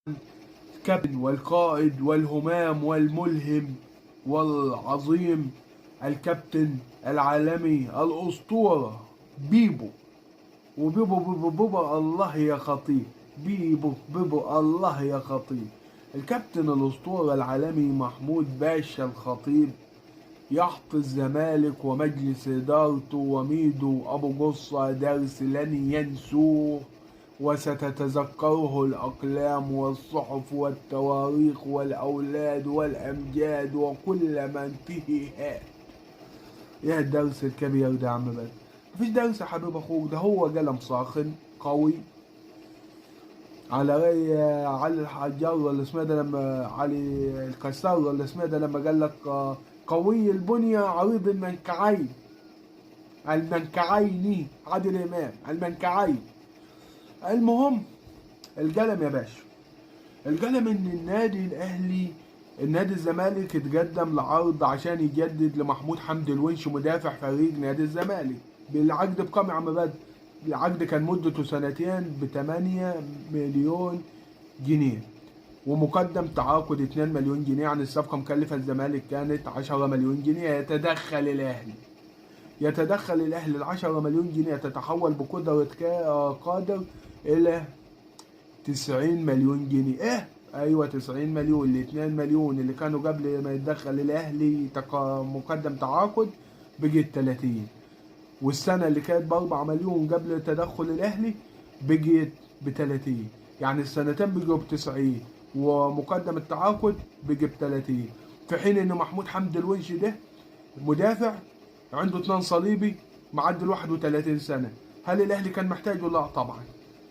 الكابتن والقائد والهمام والملهم والعظيم الكابتن العالمي الأسطورة بيبو. وبيبو بيبو بيبو الله يا خطيب، بيبو بيبو الله يا خطيب. الكابتن الأسطورة العالمي محمود باشا الخطيب يعطي الزمالك ومجلس إدارته وميدو أبو قصة درس لن ينسوه، وستتذكره الأقلام والصحف والتواريخ والأولاد والأمجاد وكل من فيه هات. ايه الدرس الكبير ده يا عم بدر؟ مفيش درس يا حبيب اخوك، ده هو قلم ساخن قوي على رأي علي الحجار ولا اسمه ده، لما علي الكسار ولا اسمه ده، لما قال لك قوي البنية عريض المنكعين، المنكعين عادل امام المنكعين. المهم القلم يا باشا، القلم ان النادي الاهلي النادي الزمالك اتقدم لعرض عشان يجدد لمحمود حمدي الونش مدافع فريق نادي الزمالك بالعقد بكام يا عم بدر؟ العقد كان مدته سنتين ب8 مليون جنيه ومقدم تعاقد 2 مليون جنيه، يعني الصفقة مكلفة الزمالك كانت 10 مليون جنيه. يتدخل الأهلي، يتدخل الأهلي ال10 مليون جنيه تتحول بقدرة قادر إلى 90 مليون جنيه. إيه؟ أيوة 90 مليون، ال 2 مليون اللي كانوا قبل ما يتدخل الأهلي مقدم تعاقد بقت 30، والسنة اللي كانت ب4 مليون قبل تدخل الأهلي بقت ب30، يعني السنتين بقوا ب90 ومقدم التعاقد بقى ب30. في حين إن محمود حمدي الونش ده مدافع عنده 2 صليبي معدل 31 سنة، هل الأهلي كان محتاجه؟ لا طبعا.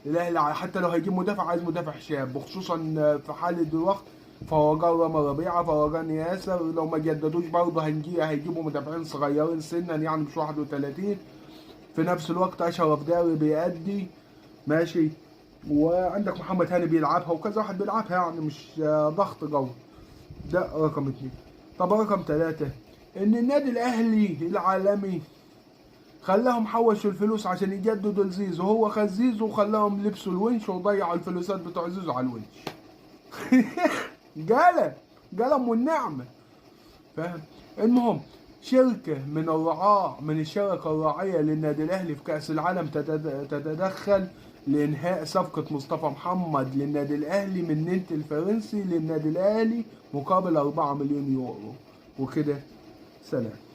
الأهلي حتى لو هيجيب مدافع عايز مدافع شاب، وخصوصا في حالة دلوقتي فوجان رامي ربيعة، فوجان ياسر، لو ما جددوش برضه هيجيبوا مدافعين صغيرين سنا، يعني مش 31. في نفس الوقت أشرف داري بيأدي ماشي، وعندك محمد هاني بيلعبها وكذا واحد بيلعبها، يعني مش ضغط قوي. ده رقم 2. طب رقم 3، إن النادي الأهلي العالمي خلاهم حوشوا الفلوس عشان يجددوا لزيزو، هو خد زيزو وخلاهم لبسوا الونش وضيعوا الفلوسات بتوع زيزو على الونش. قلم قلم والنعمة، فاهم؟ المهم شركة من الرعاة من الشركة الراعية للنادي الأهلي في كأس العالم تتدخل لإنهاء صفقة مصطفى محمد للنادي الأهلي من نانت الفرنسي للنادي الأهلي مقابل 4 مليون يورو. وكده سلام.